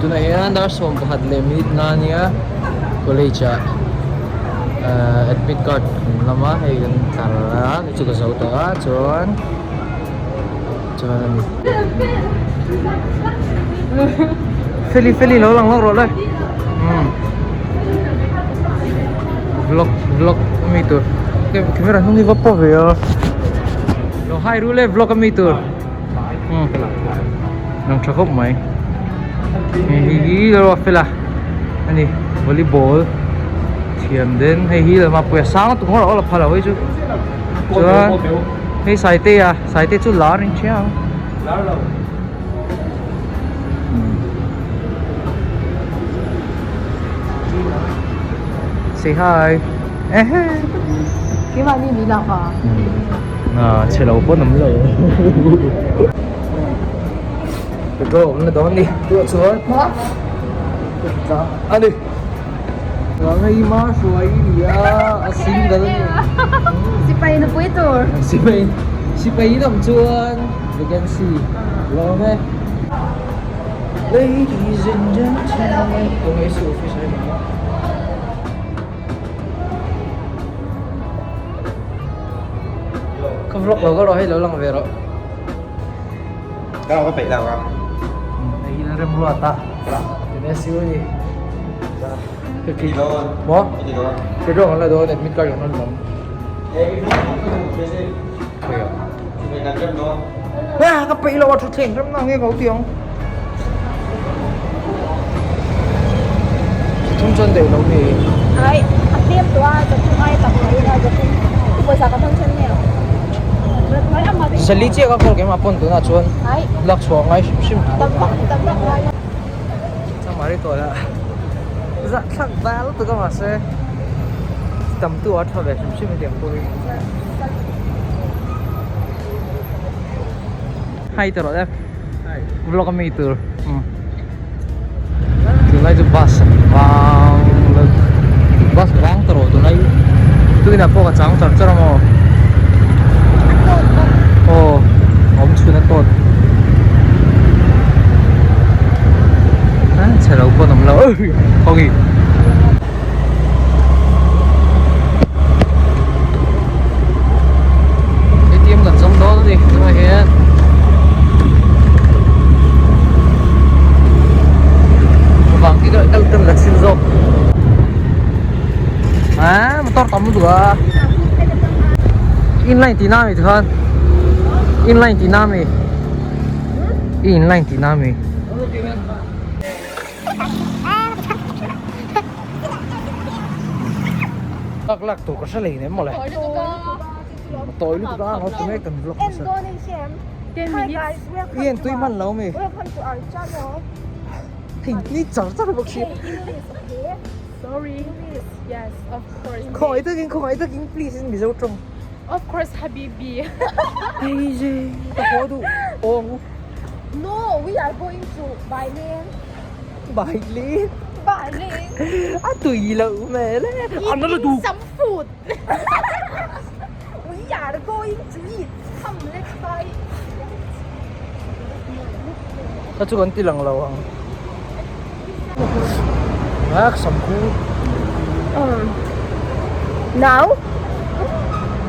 Tunah hian dar 11 leh minute nga ania college ah ahh admit card kan lam a hei kan tlar a hei chu ka zo tawh a chuan chuan a ni. Feli Feli lo lang lawk rawh le umm vlog vlog ami tur camera hnung hi va pawh ve a lo hai ru le vlog ami tur umm lang tha khawp mai hei hi lo a fel a ani volleyball thiam den hei hi lama pawisa sang lutuk ngawr a la pha lo hei chu chuan hei saite a saite chu lar in thiang. Say hi. Keimah ni mi lak a. À, chhe lo pawn awm lo. Petrol awm na dawn ni. Tuah chuan. A ni. Ngai ma hruai ni a, a single a ni. Sipai nupui tur. Sipai sipai in awm chuan vacancy lawm e. Ladies and gentlemen, tunge su office ai mai. Ka vlog lo ka rawh hei lo lang ve rawh. Ka lo ka peih lo a. Hei hi rem ruat a. Tene siu ni. Mo? Petrol kan la dawn admit card kan rawn lam. Ah, ka peih lo a thutthleng rem na nge ka lo ti ang. Thum chuan daih lo mi. Ai, a tlem tawh a, zathum ai tak mai ila zathum i pawisa ka hmang then nge. Sali chiah ka call keimah pawn tunah chuan lak chhuah ngai hrim hrim. Tam vak tam vak ngai. Chamari tawh lah. Zah thlak val lutuk a mahse tam tu a tha ve hrim hrim hetiang pawh hi. Hai ta rawh le. Vlog a mi tur. Tunlai chu bus a vang bus vang ta rawh tunlai tuinah pawh ka chang char char a maw. Aw awm chhun a tawt. Chhe lo pawn awm lo khawngi. ATM kan zawng dawn a ni tunah hian vang khi kal kan la chhin zawk ah motor tam lutuk a inline tih na ami tikhan inline tih na ami inline tih na ami. Lak lak tur ka hre lei nem mawle. Tawi lutuk a ang tunge kan vlog nasa. I en tui hman lo mi. Hei ni char char bawk si. Sorry. Yes, of course. Khawngaih takin khawngaih takin please in Mizo tawng. Of course habibi. Hei je ka haw duh awng. No, we are going to Bailin. Bailin? Bailin. A tui lo hmel e. Eating some food. We are going to eat. Come, let's buy. Ka chu kan ti lang lo ang. Ngak samkhu. Nau.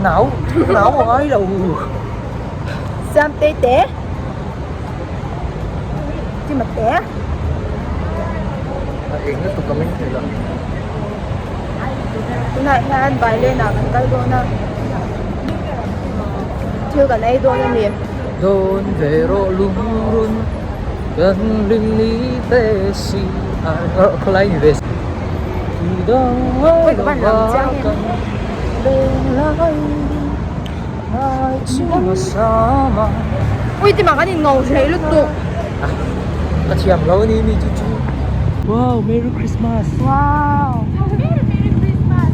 Nau. Nau a ngai lo. Siam te te. Chi ma te. A eng na tuk ka meng thei lo. Tunah hian Bailen ah kan kal dawn a. Thil kan ei dawn a ni. Dawn ve rawh lungrun kan rin ni te si ai khawlai ni ve si dang ai lo va kan leng lai. Ui ti mah kan in ngau hreh lutuk. Ka thiam lo ni mi chu chu. Wow, Merry Christmas. Wow. Merry Merry Christmas.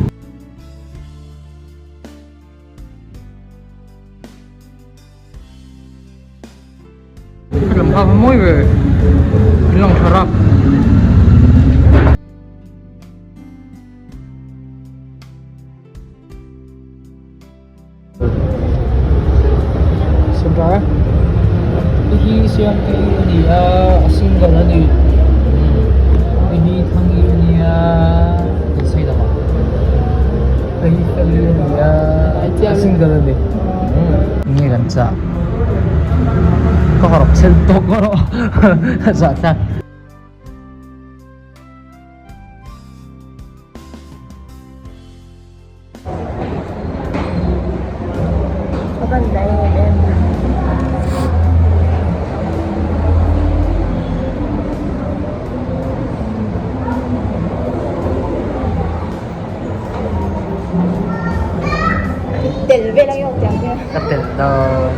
Lam kha va mawi ve. In lang tha rap. Sandra hi hi siamte hi a ni a a single a ni. Family a ni a, a single a ni. Enge kan chah? Ka hawrh chel tawk erawh a zah thlak. Ka van daih em em. Tel vel ang yung tiang niya. Ka tel dawn.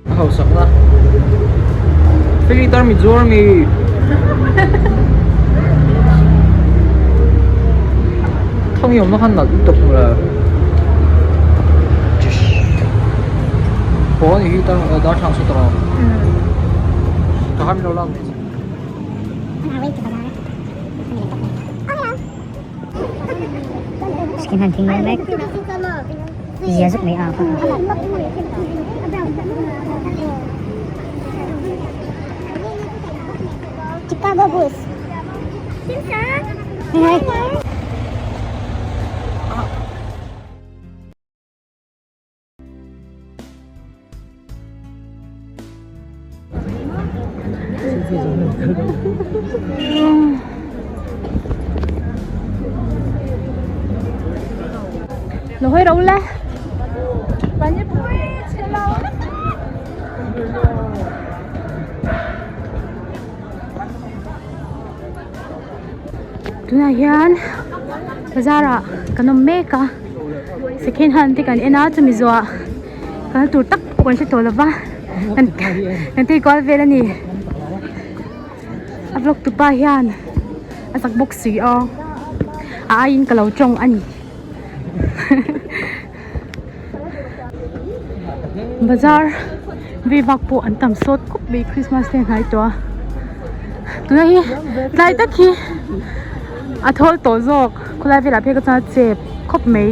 A hausak na. Feli tar mi zuar mi. Thang hi awm na khan nalh lutuk mawle. Haw a nih hi tar darthlalang saw tawh a. Ka han lo lak. Skin han thing mai mek zia zuk mai a kha. Chicago Bulls. Hei. Lo hawi ro le. Tunah hian bazar ah kan awm mek a second hand te kan en a chumi zawhah kal tur tak pawh kan hre tawh lova kan tei kual vel a ni a vlog tupa hian a zak bawk si a a aiin ka lo tawng a ni bazar vei vak pawh an tam sawt khawp mai christmas te a hnai tawh a tuna hi tlai tak hi a thawl tawh zawk khawlai velah phei ka chuan a chep khawp mai.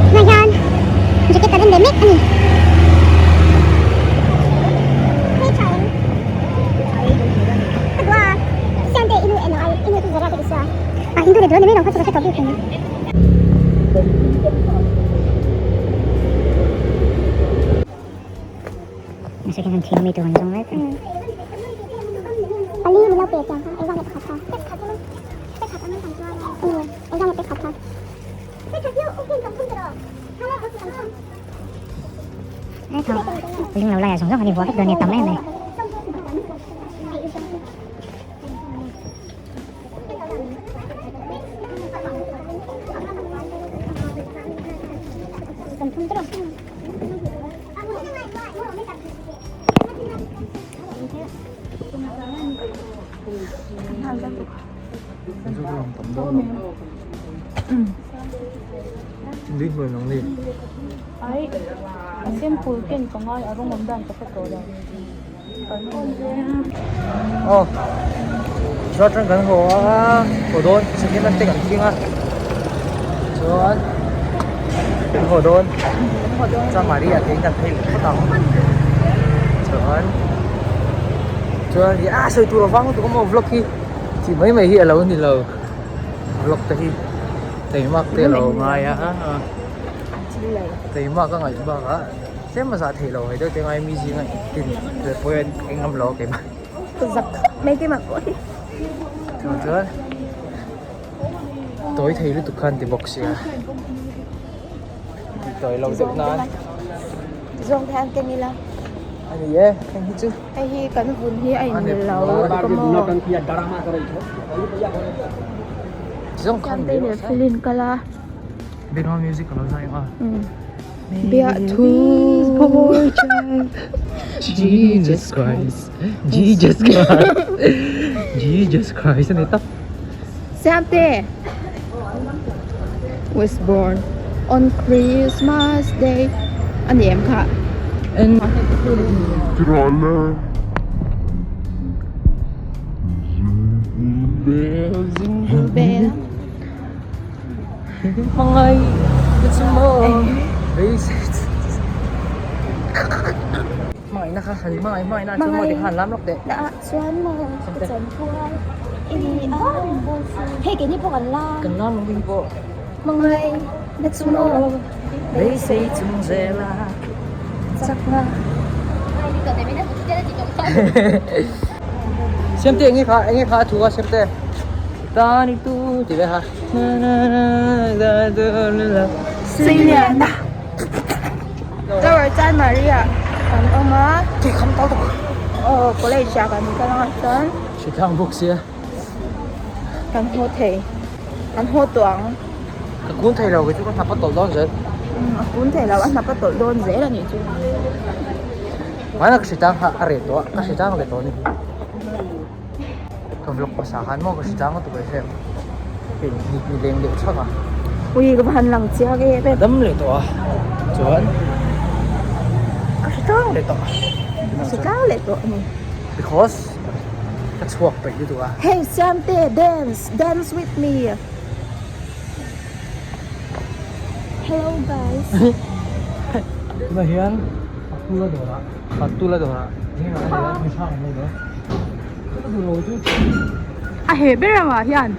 Tunah hian jacket kan en ve mek a ni. Lung lo laiah zawng zawng an invuah vek dawn nia tam em mai. Ai a simple ken ka ngai a rawng awm dan ka hre tawh lo. Aw chuan atang kan haw a haw dawn second hand te kan thleng a chuan kan haw dawn chuan Maria te in kan phei leh phawt ang chuan chuan a sawi tur avang lutuk a maw vlog hi tih mai mai hi a lo ni lo vlog te hi teimak te a lo ngai a teimak a ngaih bakah. Tlem a zah theih loh hei deuh te ngai mi zinga tin leh pawh hian eng ngam lo keimah. Ka zak khawp mai keimah pawh hi. Chuan chuan tawi thei lutuk khan ti bawk sia. Ti tawi lo deuh nan. Zawng te an keng ila. A ni e, heng hi chu. Hei hi kan vun hi a in lo ka maw. Zawng khan Siamtei leh Felin kal a. Background music ka lo zai ang a. Jesus Christ Jesus Christ Jesus Christ a ni tak. Siamte was born on Christmas day a ni em kha. Jingle bell. Hmangaih na chu maw beisei chu Hmangaihna kha han hmangaih hmangaihna chuan maw tikhan lam lawk teh. Na ah chuan maw ka chan phuai i ni a hei keini pawh kan la. Kan lam ang keini pawh. Hmangaih na chu maw beisei chung zel a chakna. Siamte enge kha enge kha a thu a Siamte tani tu ti ve ha na na na na na na Seiliana Tower chuan Maria kan awm a aw college ah kan kal anga chuan Hritlang bawk sia kan haw thei kan haw tawh ang ka kun thei lo kei chu ka hnap a tawlh dawn zel a kun thei lo a hnap a tawlh dawn zel a nih chu Hmaina ka hritlang kha a reh tawh a ka hritlang leh tawh a ni ka vlog hmasa khan maw ka hritlang a tukverh hrep hei ni ni leng deuh chhak a ui ka va han lang chiang em em dam leh tawh a chuan ka hritlang leh tawh a hritlang leh tawh a ni because ka chhuak peih lutuk a hey Siamte dance dance with me hello guys tunah hian Fatula dawrah Fatula dawrah A heh ber ang ah hian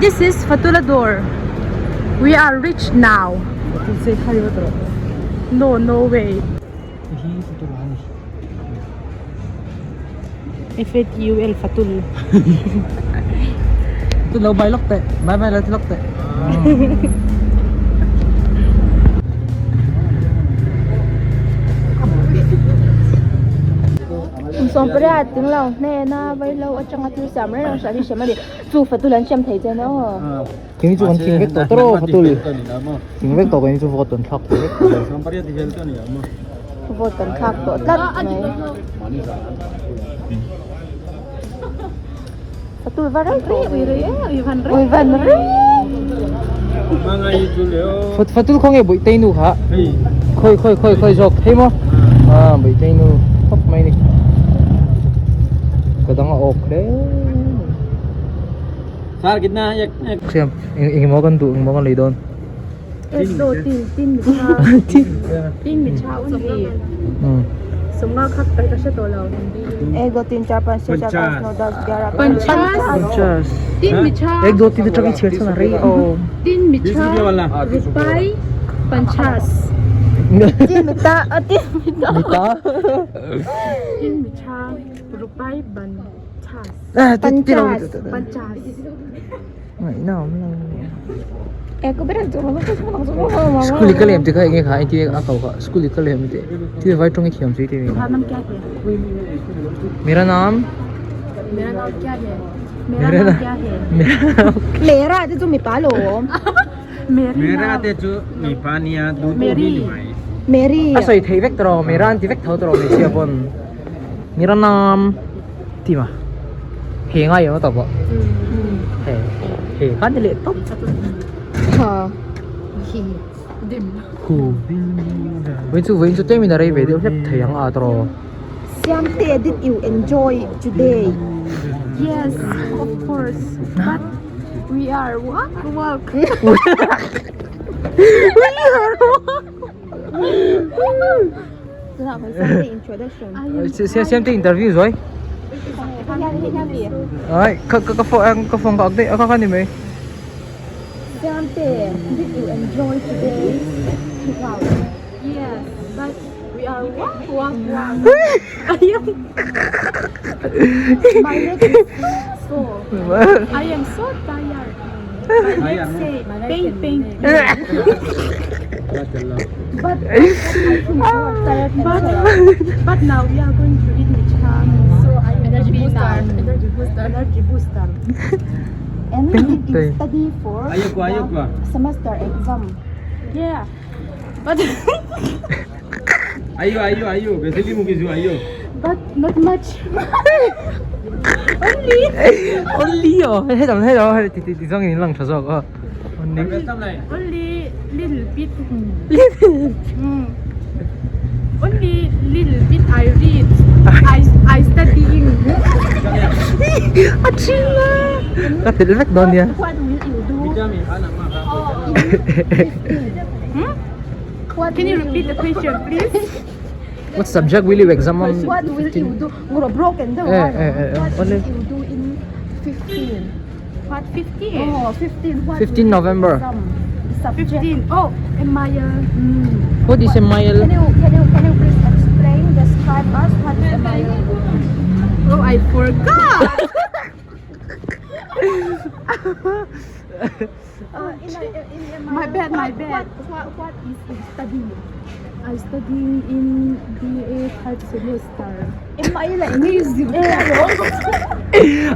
This is Fatula dawr We are rich now No no way F A T U L Fatul Tu lo bay lawk teh bay bay lo lawk teh Sawmpariat ting lo hnena vailo atanga thil siam reng reng hriat hi hriam a ni chu fatul an siam thei che na aw. Kini chu kan thing vek tawh tawh fatul thing vek tawh kini chu vote an thlak tawh vek vote kan thlak tawh tlat mai fatul va rei tawh ui rei ui van rei ui van rei fatul khaw nge buitei nu kha khoi khoi khoi khoi zawk hei maw a buitei nu khawp mai ni ka dang a awk hle Siam eng emaw kan duh eng emaw kan lei dawn. Ek do tin atang i chhiar chuan a rei awm. School i ka lem te kha enge kha engtin a ko kha school i ka lem te thil vai tawng i thiam chu i ti mi mera naam mera naam mera te chu mipa lo awm mera te chu mipa nia du du hi ni mai meri a sawi thei vek tawh mera an ti vek tho tawh hmeichhia pawn mera naam ti ma he ngai emaw tawh pawh he he kha ni leh tawp hu vawiin chu vawiin chu tlem in a rei ve deuh hlek thei ang a tawh Siamte did you enjoy today Yes of course but we are walk walk we are walk Siamte interview rồi Đấy, ka ka ka phone ka phone ka ak ka ka ni mai. Siamte, did you enjoy today? Wow. Yes, but we are walk walk walk. I am my leg is so I am so tired. My leg say pain pain. But but but now we are going to eat micham. So I am energy booster. Energy booster. Energy booster. And did you study for Ayoko, ayoko. semester exam? Yeah. But Ayo, ayo, ayo. Basically mukizu ayo. but not much. Only oh, hết rồi hết rồi, thì thì thì do nghìn lần rồi ờ. Only. Only little bit. Little. Only little bit I read. I I studying. A chilla. Ka telh vek dawn nia. What will you do? Can you repeat the question please? What subject will you exam on? What will you do? Ngura broken daw. Eh, eh, eh, eh. What Only- will you do in 15? What 15? Oh, 15. What 15 will you November. exam? Subject. 15. Oh, am I What is MIL? Can you can you can you please explain, describe us what is MIL? Oh, I forgot. In, in, in My bad, my bad. What, what, what is you studying? I studying in BA third semester. MIL là English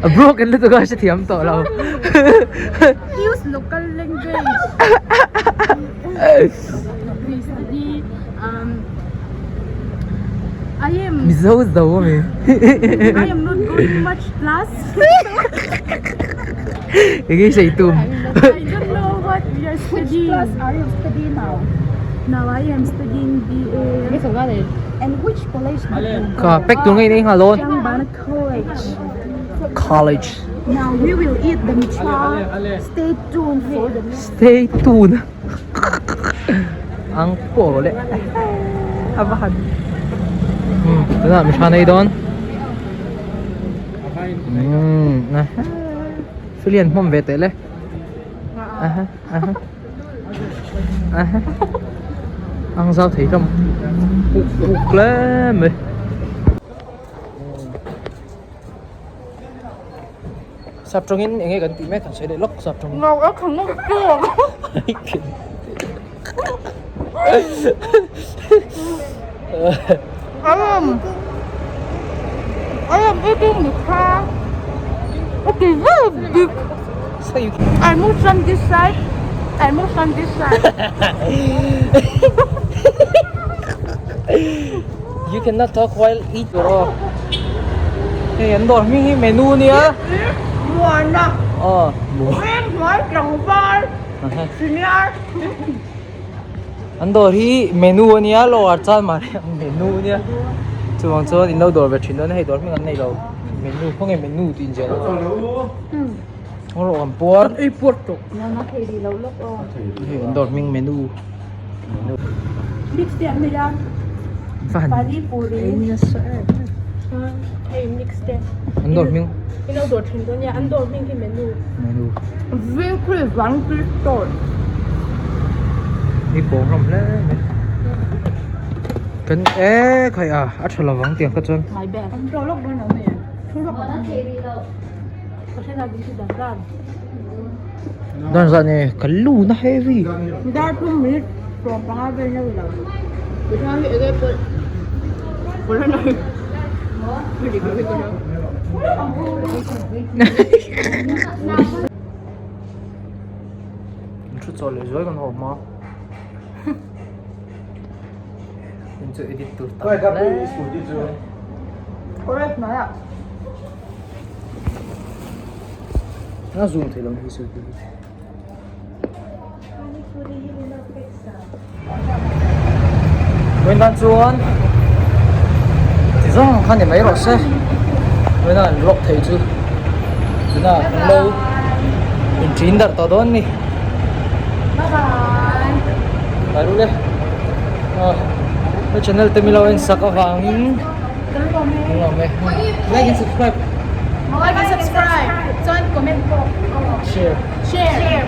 A broken lutuk a hre thiam tawh lo. Use local language. We study um I am Mizo zo ami. I am not going much class. Enge sei tum. I don't know what we are studying. Which class are you studying now? Now I am studying BA And which college did you go? Ka pek tur ngei nei nghal dawn. Changban College. College. Now we will eat the micha. Stay tuned for the next. Stay tuned. Ang pawh leh a va han. Umm tunah mi tha nei dawn. Umm Filian hmawm ve teh le. Aha aha aha ang zau thei hlawm puk puk hle mai. Sap tawngin eng nge kan tih mek kan sawi leh lawk sap tawng. Ngau a khang ngawt tawk. I am I am eating the car. It is very big. So you I move from this side. I move from this side. You cannot talk while eat bro. Hei an dawr hming hi menu nia. Muana. Aw. Heng hnuai tlangval senior. An dawr hi menu ania lower chuan mahni ang menu ania. Chuvang chuan in lo dawr ve thin dawn a hei dawr hming an nei lo. Menu khawnge menu tih inziah lo. Ngaw rawh kan puar. Ei puar tawh. Nana thei rih lo lawk aw. Hei an dawr hming menu. Mix te an nei a. Van. Pani puri. Hei mix te. An dawr hming. In lo dawr thin dawn nia an dawr hming hi menu. Menu. Vengkhul Vangpui store. Ni pawng hlawm hle mai. Kan e khai a a tha lovang tiang kha chuan. My bad. An dawr lawk dawn lo mai. Thu lawk. Dan zah ni ka lu na heavy. Dar thum minute 15 vel na lo. Thu chaw leh zuai kan haw hma. In chu edit tur tak hle. Correct mai a. A zoom thei lo hi chu. Vawiin tan chuan ti zawng kha ni mai rawh se vawiin an vlog thei chu tunah an lo inṭin darh tawh dawn a ni bye bye le ka channel te milo en sak avangin ka lawm e like and subscribe like and subscribe chuan comment pawh share share.